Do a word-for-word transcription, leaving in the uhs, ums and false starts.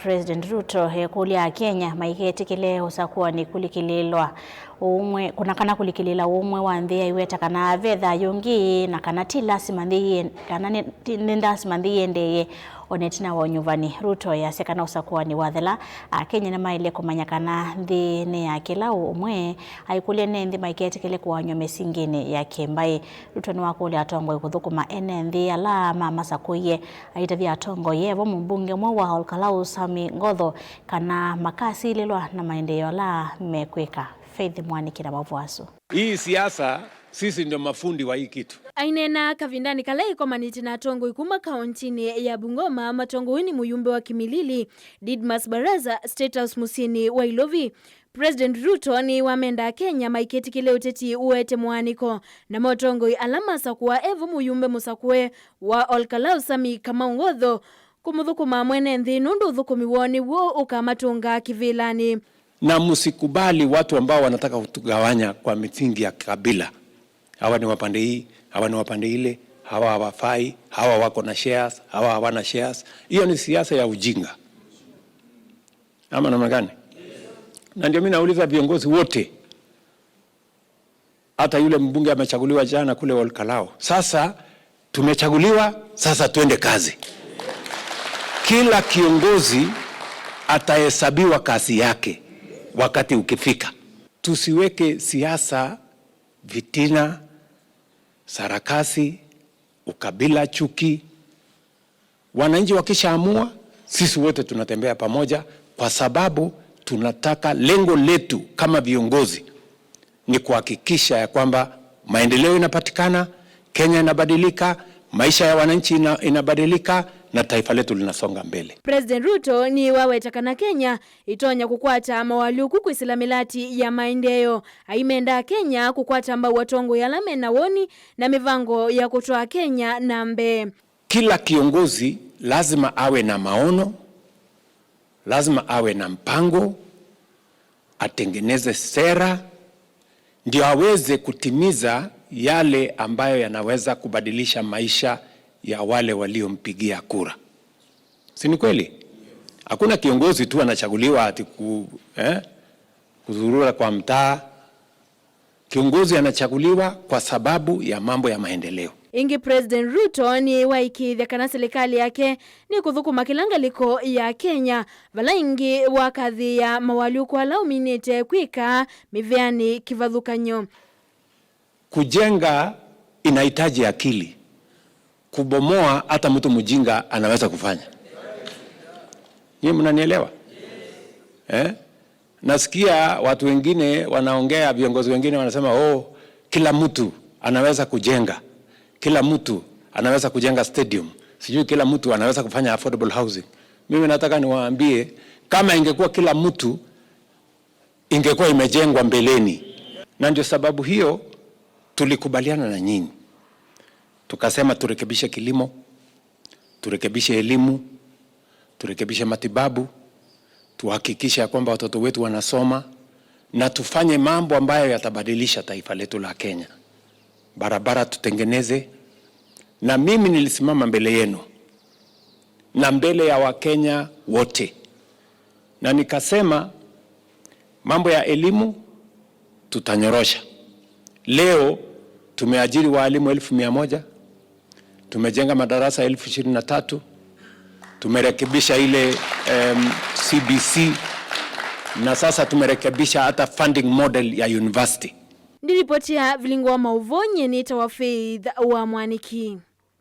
President Ruto ekũlya Akenya maiketĩkĩle ũsakũanĩ kũlikĩlĩĩlwa ũmwe, kuna kana kũlikĩlĩĩla ũmwe wa nthĩ, aiweta kana ve thayũ ũngĩ, na kana ti lasima nthĩ yĩen-, kana nĩ, ti, nĩ lasima nthĩ yĩendeeye o na ĩtina wa ũnyuvani. Ruto easya kana ũsakũanĩ wathela, Akenya nĩmaĩle kũmanya kana nthĩ nĩ ya kĩla ũmwe, aikũlya ene nthĩ maiketĩkĩle kũaanywa mĩsingĩnĩ ya kĩmbaĩ. Ruto nĩwakũlya atongoi kũthũkũma ene nthĩ ala mamasakũie. Aitavya atongoi evo mũmbunge ũmwe wa Olkalau, Sammy Ngotho, kana makasilĩlwa na maendeeo ala mekwĩka. Faith Mwaniki na maũvoo asu. Hii siasa, sisi ndio mafundi wa hii kitu. Aineena kavindanĩ kala ĩkomanĩte na atongoi kuma kauntinĩ ya Bungoma, matongoi nĩ mũyumbe wa Kimilili, Didmus Baraza, State House mũsyĩnĩ wa Ilovi, President Ruto nĩwamenda Akenya maiketĩkĩle ũteti ũete mũaanĩko, namo atongoi ala masakũa evo mũyumbe mũsakũe wa Olkalau, Sammy Kamau Ngotho, kũmũthũkũma mwene nthĩ nũndũ ũthũkũmi woo nĩw'o ũkamatũnga kĩvĩlanĩ. Na msikubali watu ambao wanataka kutugawanya kwa misingi ya kabila. Hawa ni wa pande hii, hawa ni wa pande ile, hawa hawafai, hawa wako na shares, hawa hawana shares. Hiyo ni siasa ya ujinga. Ama namna gani? Na ndio mimi nauliza viongozi wote, hata yule mbunge amechaguliwa jana kule Olkalau. Sasa tumechaguliwa, sasa twende kazi. Kila kiongozi atahesabiwa kazi yake wakati ukifika. Tusiweke siasa, vitina, sarakasi, ukabila, chuki. Wananchi wakishaamua, sisi wote tunatembea pamoja, kwa sababu tunataka, lengo letu kama viongozi ni kuhakikisha ya kwamba maendeleo inapatikana, Kenya inabadilika, maisha ya wananchi ina-, inabadilika, na taifa letu linasonga mbele. President Ruto nĩwaweta kana Kenya ĩtonya kũkwata mawalyũku kwĩsĩla mĩlati ya maendeeo. Aimenda Akenya kũkwata mbau atongoi ala mena woni na mĩvango ya kũtwaa Kenya na mbee. Kila kiongozi lazima awe na maono, lazima awe na mpango, atengeneze sera, ndio aweze kutimiza yale ambayo yanaweza kubadilisha maisha ya wale waliompigia kura. Si ni kweli? Hakuna kiongozi tu anachaguliwa ati ku-, eh, kuzurura kwa mtaa. Kiongozi anachaguliwa kwa sababu ya mambo ya maendeleo. Ĩngĩ, President Ruto nĩwaĩkĩĩthya kana silikalĩ yake nĩkũthũkũma kĩla ngalĩko ya Kenya, vala ĩngĩ wakathĩĩa mawalyũku ala ũminĩte kwĩka mĩveanĩ kĩvathũkany'o. Kujenga inahitaji akili. Kubomoa hata mtu mjinga anaweza kufanya. Nyinyi mnanielewa? Eh? Nasikia watu wengine wanaongea, viongozi wengine wanasema, "Oh, kila mtu anaweza kujenga. Kila mtu anaweza kujenga stadium. Sijui kila mtu anaweza kufanya affordable housing." Mimi nataka niwaambie, kama ingekuwa kila mtu, ingekuwa imejengwa mbeleni. Na ndio sababu hiyo tulikubaliana na nyinyi. Tukasema turekebishe kilimo, turekebishe elimu, turekebishe matibabu, tuhakikishe ya kwamba watoto wetu wanasoma, na tufanye mambo ambayo yatabadilisha taifa letu la Kenya. Barabara tutengeneze. Na mimi nilisimama mbele yenu na mbele ya Wakenya wote, na nikasema, mambo ya elimu tutanyorosha. Leo tumeajiri waalimu elfu mia moja, tumejenga madarasa elfu ishirini na tatu, tumerekebisha ile, em, C B C, na sasa tumerekebisha hata funding model ya university. Ndiripotia vilingo wa maũvoo, nyie nĩtawa Faith wa Mwaniki.